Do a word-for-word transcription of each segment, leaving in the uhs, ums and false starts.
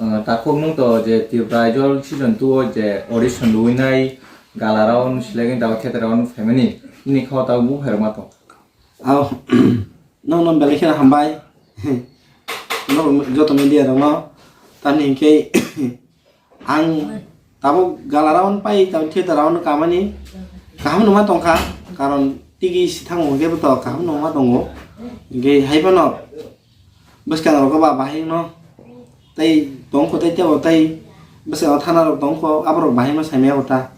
Ah, takhuk nwng to je Tripura Idol season two o je audition rwinai gala round select wngwi tabuk theater round phaimani, nini kha o tabuk buphai rwma tong? Ao, nono belai kheno hambai. Norok joto media rokno. Tamni hinkhe ang tabuk gala round pai, tabuk theater round kamani kaham numa tongkha, karon tigi sithango hinkhe bo to kaham numa tongo. Hinkhe hai phano bwskang rogo ba bahai no tei tongkho tei tebo tei bwskango thana rok tongkho, aborok bahai no saimaya kho ta.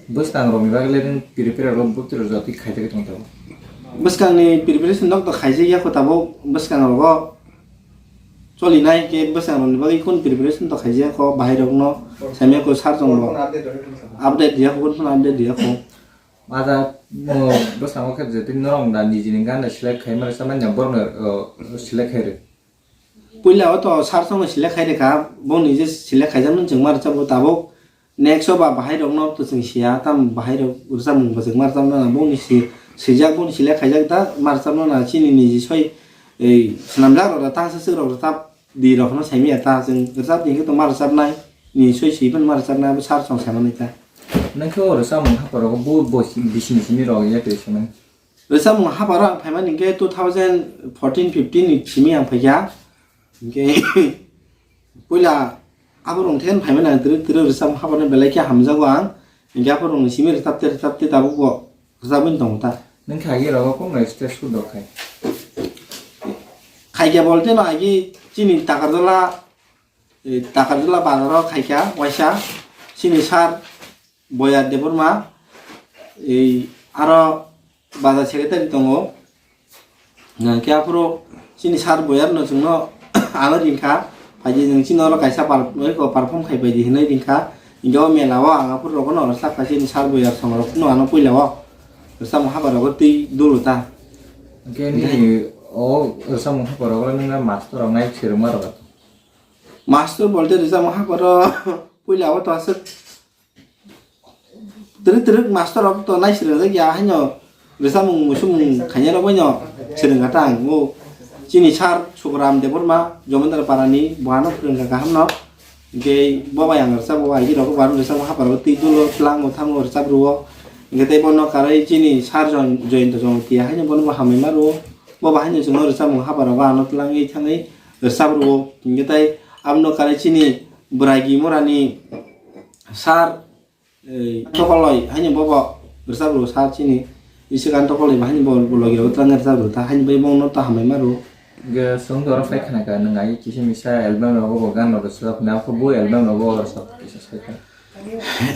Bwskang rokni bagwi le nwng prepare rok bwtwi rok jotwi khaijagwi tong tongo. Bwskangni preparation nok to khaijak ya kho tabuk, bwskang rogo cholinai khe bwskang rokni bagwi kun preparation to khaijak kho, bahai rok no saimaya kho sir jong bo update diya kho, kun phano update diya kho. Ada, o, bwskango khe je tini norok da nijini gan da select khai mani, sa manya borok no, o, select khai rw. Puila o to sir song no select khai rwkha, bo nije select khaijak nw chwng ma rwchapbo tabuk. Next o ba bahai rok no to chwng siya, tam bahai rok rwchapmung bo chwng ma rwchapna na, bo ni si, swijak bo ni select khaijak da ma rwchapna na, chini niji soi, ei, swnamjak rok da ta swk swk rok rwchap. Di rok no saimaya ta, chwng rwchap di hinkhe to ma rwchapnai, ni soi swi phano ma rwchapnai, abo sir song saimani ta. Nang khe o rwchapmung haparo bo, bo bising simi rok ya twi saimani. Rwchapmung haparo ang phaimani hinkhe two thousand fourteen fifteen ni simi ang phaikha. Hinkhe puila abo rong then phaimani ang twrwk twrwk rwchapmung haparo belai khe hamjago ang. Hinkhe abo rong ni simi rwchap te rwchap te tabuk bo rwchapwi tongo ta. Nang khe agi rogo kok no stage show dok khai? Khaikya bolte no agi chini Takarjala, eh, Takarjala bazaro khaikya waisa chini sir Boyar Debbarma, ei aro bazar secretary tongo. Hingke aphuru chini sir Boyar no chwngno ano ringkha, phaidi nwng chini oro kaisa par-, eko perform khai phaidi hinwi ringkha. Hingke o mela o ang aphuru rogo no rwchapkha chini sir Boyar song rok no ano puila o rwchapmung hapar rogo twi dulu ta. Hingke nini o rwchapmung hapar rogo nang master rok nai swrwngma rwkha? Master bolte rwchapmung hapar o puila o to aswk Twrwk twrwk master rok to nai swrwngjakya, haino rwchapmung muisumung khainai rok bai no swrwngkha ta ang. O chini sir Sukuram Debbarma, Jomondar Parani, bo ano phwrwngkha kaham no. Hingke bo bai ang rwchapbo, aigi rok bo ano rwchapmung hapar o twi dolo, tlango, thango rwchap rwo. Hingke tei bono karwi chini sir Joy-, Joyonto Jamatia haino bono bo hambai ma rwo. Bo bai haino chwngno rwchapmung hapar o bo ano tlangwi thangwi rwchap rwo. Hingke tei abono karwi chini bwragi morani sir Ei, Tokoloi, haini bobo rwchap rw sa chini. Isi gan Tokoloi ba haini bo, bo logi rw twlang rwchap rw ta, haini bai bongno ta hambai ma rw. Ge song doro phai khana ka, nwng ai kisa misa album rogo bo gan rw rwchap na, kho bo album rogo rwchap kisa sai kha.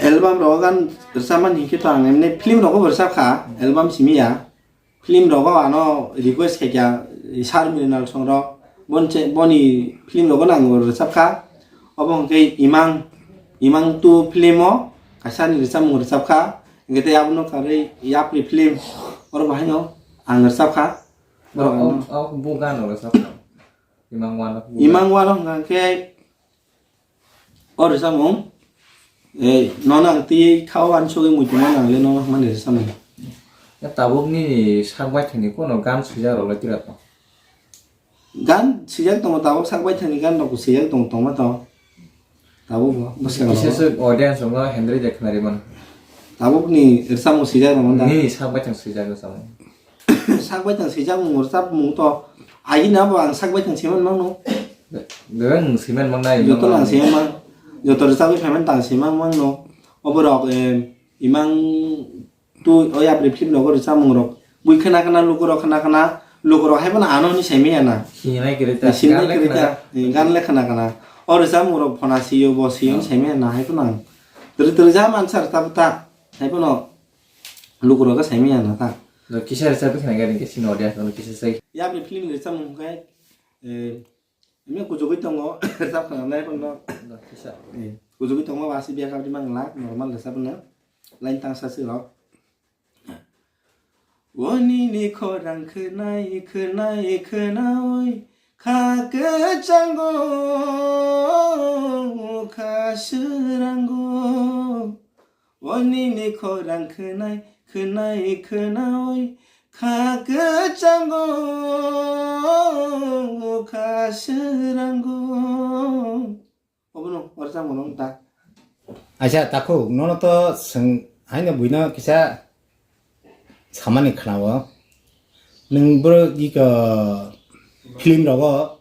Album rogo gan rwchap man hinkhe to ang emne film rogo bo rwchap kha, album simi ya. Film rogo ano request khaikha, sir Mrinal Songrok, bon che-, boni film rogo no ang rwchapkha. Obo hwnkhe Imang, Imang two film o kaisa ni rwchapmung rwchapkha. Hwnkhe tei abono karwi Yapri film, oro bahaino ang rwchapkha. Borok o, ano o, o, bo gano rwchapkha. Imang one o bo Imang gano. One o hwnkha khe O rwchapmung, eh, nono ang twi khao ani sogwi muitu mano ang le nono hwnmani rwchapmung. Ya tabuk nini sak baithangni kono gan swijak rok le tira tong? Gan swijak tongo, tabuk sak baithangni gan rok swijak tong, tongma tong. Tabuk bo, bwskango. Kisa se audience rok no hendri de khwnari mano. Tabuk ni rwchapmung swijak rok no da. Nini sak baithang swijak rwchapmung. Sak baithang swijak mung rwchap mung to. Agini abo ang sak baithang swiman mangno. Bebak nwng swiman mangnai, joto no ang swiman mang. Joto rwchapwi phaiman tang swiman mangno. Oborok, eh, Imang two o Yapri film rogo rwchapmung rok. Bui khna khna lukurok khna khna lukurok hai phano ano hwnwi saimanya na. Sinai kwrwi ta, sinai kwrwi ta, gan le khna khna. O rwchapmung rok phona sio bo sio hwnwi saimanya na hai phano ang. Twrwi twrwi ja mansa rwchap ta hai phano. Lukurok khe saimanya na ta. No kisa rwchapwi khna gari khe sini audience no kisa sai. Yapri film ni rwchapmung hwnkhe, eh, emne kuchugwi tongo, rwchap khna nai phano. No kisa. Eh, kuchugwi tongo, wasi biya kabri mangla, normal rwchap no. Line tangsa se rok. O nini khorang khwnai, khwnai, khwnaui, kha kwchango, kha swrango. O nini khorang khwnai, khwnai, khwnaui, kha kwchango, kha swrango. Acha, takhuk, nono to swng, haino buino kisa samani khwnao. Nwng boro iko film rogo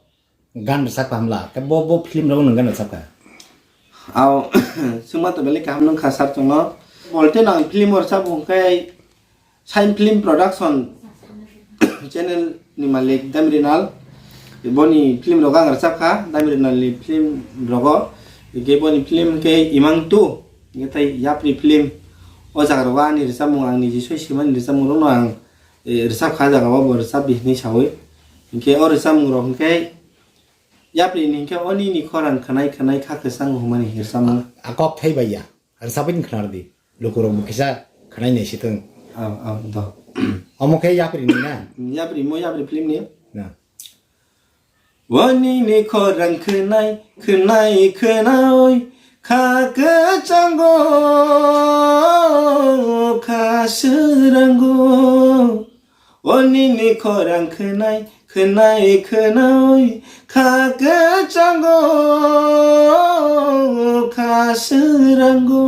gan rwchapkha hamla, khe bo, bo film rogo nwng gan rwchapkha? Ao, swngma to belai kaham nung kha sir chwngno. Bolte no ang film o rwchapmung khe Shine Film Production channel ni malik Damirinal. Boni film rogo ang rwchapkha, Damirinal ni film rogo. Hingke boni film khe Imang two, hingke tei Yapri film. O jaga rogo ani rwchapmung, ang niji soi simani rwchapmung rokno ang, eh, rwchapkha, jaga o bo rwchapdi hinwi sawi. Hingke o rwchapmung rok hingke Yapri ni hingke o nini khorang khwnai khwnai kha kwchang hwnmani rwchapmung. A kok thai bai ya. Rwchapwi khwnardi. Lukurok bo kisa khwnai naisitwng. Ao, ao, do. Omo khe Yapri ni na? Yapri, mo Yapri film ni. Na. O nini khorang khwnai, khwnai, khwnaui, kha kwchango, kha swrango. O nini khorang khwnai, khwnai, khwnaui, kha kwchango, kha swrango.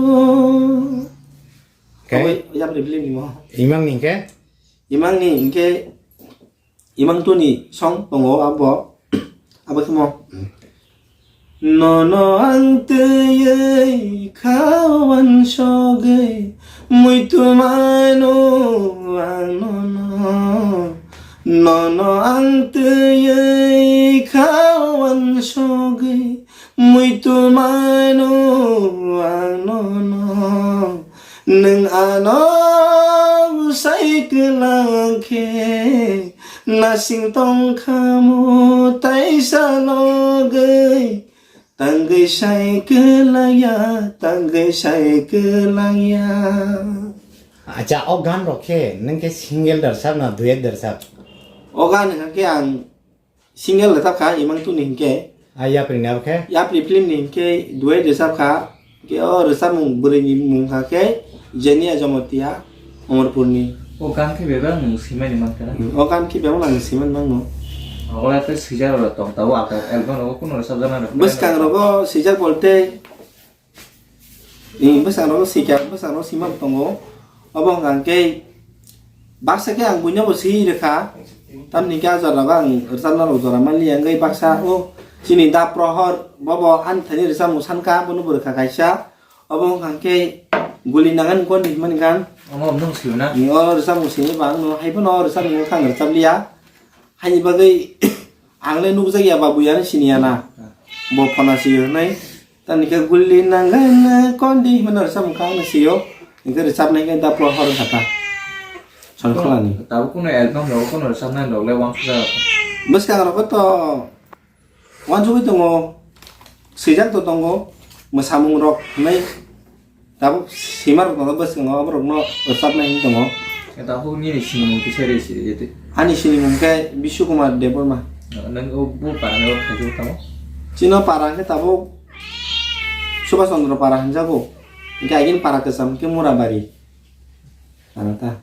Khe? Obo Yapri film ni mo. Imang ni hingke? Imang ni hingke Imang two ni song tongo abo, abo khe mo. Nono ang twiwi kha wansogwi muitu mano ang nono. Nono ang twiwi kha wansogwi muitu mano ang nono. Nwng ano sai kwlang khe nasing tong kha mo taisa logwi. Tangwi sai kwlangya, tangwi sai kwlangya. Acha, o gan rok khe nwng khe single da rwchap na duet da rwchap? O gan hwnkha khe ang single rwchap kha, Imang two ni hinkhe. A Yapri ni abo khe? Yapri film ni hinkhe duet rwchap kha. Khe o rwchapmung bwrwi ni mung kha khe Jenia Jamatia, Omorpur ni. O gan khe bebak nwng swimani mankha na? Hmm, o gan khe bebak ang swimani mangno. Ogola tei swijak rok tong tabuk, aka album rogo kuno rwchapjaknai rok. Bwskang rogo swijak bolte, hmm, bwskang rogo swijak, bwskang rogo swima tongo. Obo hwnkha khe baksa khe ang buino bo swi rwkha. Tamni khe a jora rogo ang rwchapna rok jora manliya, wngwi baksa o chini Da Prohor bobo ani thani rwchapmung sankha, bono bo rwkha kaisa. Obo wngkha khe guli nangan kon hinmani gan. Omo nwng sio na? Ni o rwchapmung sini ba ang no hai phano o rwchapmung wngkha ang rwchap liya. Haini bagwi ang le nukjak ya ba buya no sini ya na. Bo phona sio hinwi. Tamni khe guli nangan kon di hinmani rwchapmung kha ang no sio. Hingkhe rwchapnai khe Da Prohor kha ta. Sonkholani. Tabuk kuno album rogo kuno rwchapnai rok le wansuk jak. Bwskang rogo to Wansugwi tongo, swijak to tongo, mwsamung rok hinwi tabuk swima rok tongo, bwskango aborokno rwchapnai hinwi tongo. Tabuk nini sinimung kisa rw si, jete. Ani sinimung khe Bishu Kumar Debbarma. Nang o bo para ni o thaichuk tamo? Chino para khe tabuk Subhash Chandra para hinjago. Hingkhe agini para kwcham khe Murabari. Ano ta.